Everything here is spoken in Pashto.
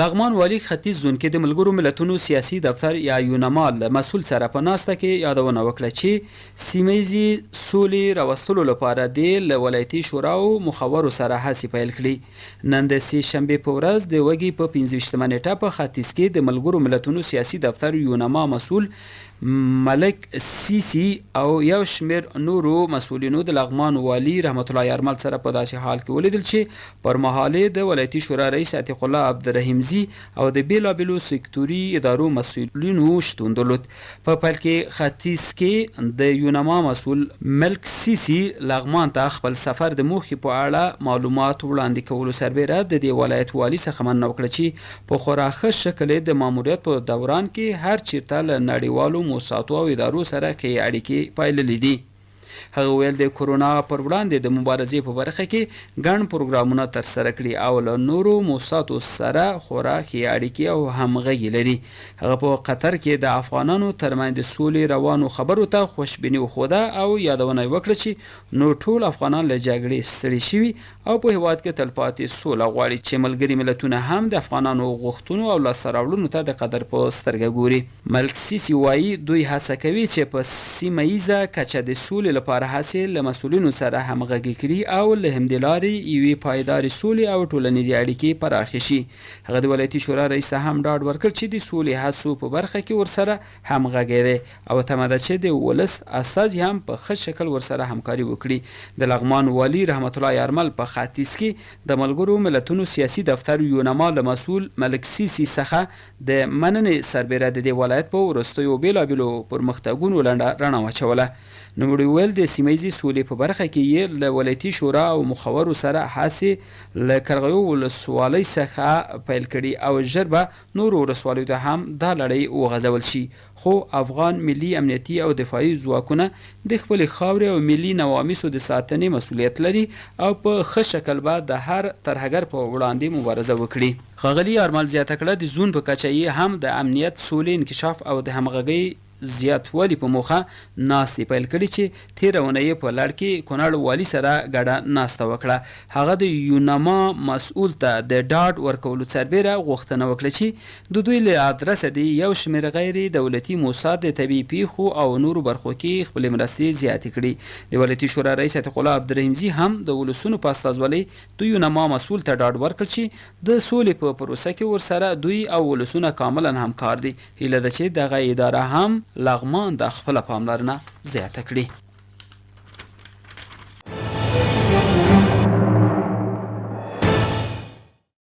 لغمان والي ختیځ زون کې د ملګرو ملتونو سیاسي دفتر یا یونما له مسؤل سره په ناسته کې یادونه وکړه چې سیمه ییزې سولې راوستلو لپاره دې له ولایتي شورا او مخورو سره هڅې پیل کړي. نن د سې شنبې په ورځ د وږي په 25 مه نېټه په ختیځ کې د ملګرو ملتونو سیاسي دفتر یونما مسؤل ملک سیسي او یو شمېر نورو مسؤلینو د لغمان والي رحمت الله یارمل سره په داسې حال کې ولیدل چې پر مهال یې د ولایتي شورا رئیس عتیق الله عبدالرحیمزي او د بېلابېلو سکتوري ادارو مسؤلینو شتون درلود. په پیل کې ختیځ کې د یونما مسؤل ملک سیسي لغمان ته خپل سفر د موخې په اړه معلومات وړاندې کولو سربېره د دې ولایت والي څخه مننه وکړه چې په خورا ښه شکل یې د ماموریت په دوران کې هر چیرته له نړیوالو موسساتو او ادارو سره ښې اړیکې پایللې دي. هغه وویل، د کورونا پر وړاندې د مبارزې په برخه کې ګڼ پروګرامونه ترسره کړي او له نورو موسساتو سره خورا ښې اړیکې او همغږي لري. هغه په قطر کې د افغانانو ترمنځ د سولې روانو خبرو ته خوشبیني وښوده او یادونه یې وکړه چې نور ټول افغانان له جګړې ستړي شوي او په هېواد کې تلپاتې سوله غواړي چې ملګري ملتونه هم د افغانانو غوښتونو او لاسته راوړنو ته د قدر په سترګه ګوري. ملک سیسي وايي، دوی هڅه کوي چې په سیمه ییزه کچه د سولې لپاره هڅې له مسؤلینو سره همغږې کړي او له همدې لارې یوې پایدارې سولې او ټولنیزې اړیکې پراخې شي. هغه د ولایتي شورا رئیس ته هم ډاډ ورکړ چې د سولې هڅو په برخه کې ورسره همغږی دی او تمه ده چې د ولس استازي هم په ښه شکل ورسره همکاري وکړي. د لغمان والي رحمت الله یارمل په ختیځ کې د ملګرو ملتونو سیاسي دفتر یونما له مسؤل ملک سیسي څخه د مننې سربېره د دې ولایت په وروستیو بېلابېلو پرمختګونو لنډه رڼا واچوله. نوموړي وویل، د سیمه ییزې سولې په برخه کې یې له ولایتي شورا او مخورو سره هڅې له قرغیو ولسوالۍ څخه پیل کړي او ژر به نورو ولسوالیو ته هم دا لړۍ وغځول شي، خو افغان ملي امنیتي او دفاعي ځواکونه د خپلې خاورې او ملي نوامیسو د ساتنې مسوولیت لري او په ښه شکل به د هر ترهګر په وړاندې مبارزه وکړي. ښاغلي آرمل زیاته کړه، د زون په کچه یې هم د امنیت، سولې، انکشاف او د همغږۍ زیاتوالي په موخه ناستې پیل کړي چې تېره اونۍ یې په لړ کې کونړ والي سره ګډه ناسته وکړه. هغه د یونما مسؤل ته د ډاډ ورکولو سربېره غوښتنه وکړه چې د دوی له ادرسه دې یو شمېر غیر دولتي موسسات د طبیعي پېښو او نورو برخو کې خپلې مرستې زیاتې کړي. د ولایتي شورا رئیس عتیق الله عبدالرحیمزي هم د ولسونو په استازولۍ د یونما مسؤل ته ډاډ ورکړ چې د سولې په پروسه کې ورسره دوی او ولسونه کاملاً همکار دي. هیله ده چې دغه اداره هم لغمان ته خپله پاملرنه زیاته کړي.